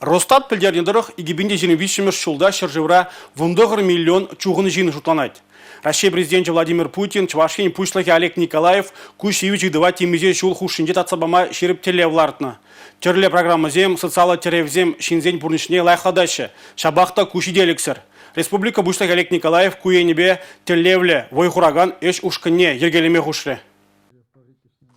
Росстат пӗлтернӗ тӑрӑх, 2023-мӗш ҫулта ҫӗршывра 19 миллион чухӑн ҫын шутланать. Раҫҫей Президенчӗ Владимир Путин, Чӑваш Ен Пуҫлӑхӗ Олег Николаев ку ҫивӗч ыйтӑва темиҫе ҫул хушшинче татса пама ҫирӗп тӗллев лартнӑ. Тӗрлӗ программӑсем, социаллӑ тӗревсем ҫынсен пурнӑҫне лайӑхлатаҫҫӗ. Ҫапах та ку ҫителӗксӗр. Республика Пуҫлӑхӗ Олег Николаев ку енӗпе тӗллевлӗ вӑй хуракан ӗҫ ушкӑнне йӗркелеме хушрӗ.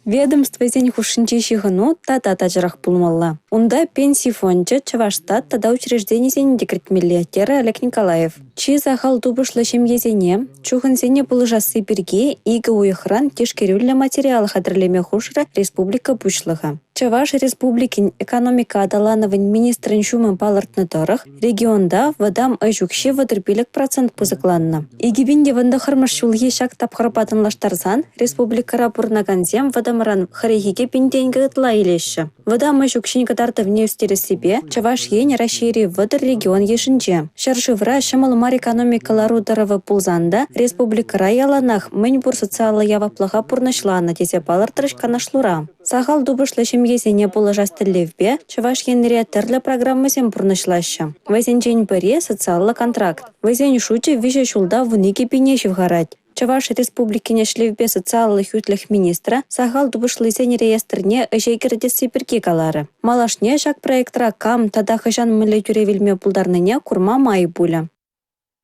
Ведомствӑсен хушшинчи ҫыхӑну тата тачӑрах пулмалла. Унта Пенси фончӗ, Чӑвашстат тата учрежденисене те кӗртмелле терӗ Олег Николаев. Чи сахал тупӑшлӑ ҫемьесене, чухӑнсене пулӑшасси пирки 2 уйӑхран тишкерӳллӗ материал хатӗрлеме хушрӗ республика Пуҫлӑхӗ. Чӑваш Республикин экономика аталанӑвӗн министрӗн ҫумӗ палӑртнӑ тӑрӑх, регионта вӑтам ӗҫ укҫи 35 процент пысӑкланнӑ. 2019-мӗш ҫулхи ҫак тапхӑрпа танлаштарсан республикӑра пурӑнакансем вӑтамран 42 пин тенкӗ ытла илеҫҫӗ. Вӑтам ӗҫ укҫин кӑтартӑвне ӳстерессипе Чӑваш Ен Раҫҫейри 30 регион йышӗнче. Ҫӗршывра ҫӑмӑл мар экономика лару-тӑрӑвӗ пулсан та республикӑра яланах мӗн пур социаллӑ яваплӑха пурнӑҫланӑ тесе палӑртрӗҫ канашлура. Сахал тупӑшлӑ ҫемьесене пулӑшас тӗллевпе Чӑваш Енре тӗрлӗ программӑсем пурнӑҫлаҫҫӗ. Вӗсенчен пӗри – социаллӑ контракт. Вӗсен шучӗ 3 ҫулта 12 пине ҫывхарать. Чӑваш Республикин ӗҫлевпе социаллӑ хӳтлӗх министрӗ сахал тупӑшлисен реестрне ӗҫе кӗртесси пирки каларӗ. Малашне ҫак проектра кам тата хӑҫан мӗнле тӳлев илме пултарнине курма май пулӗ.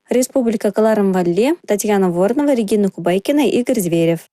Республика кӑларӑм валли Татьяна Воронова, Регина Кубайкина, Игорь Зверев.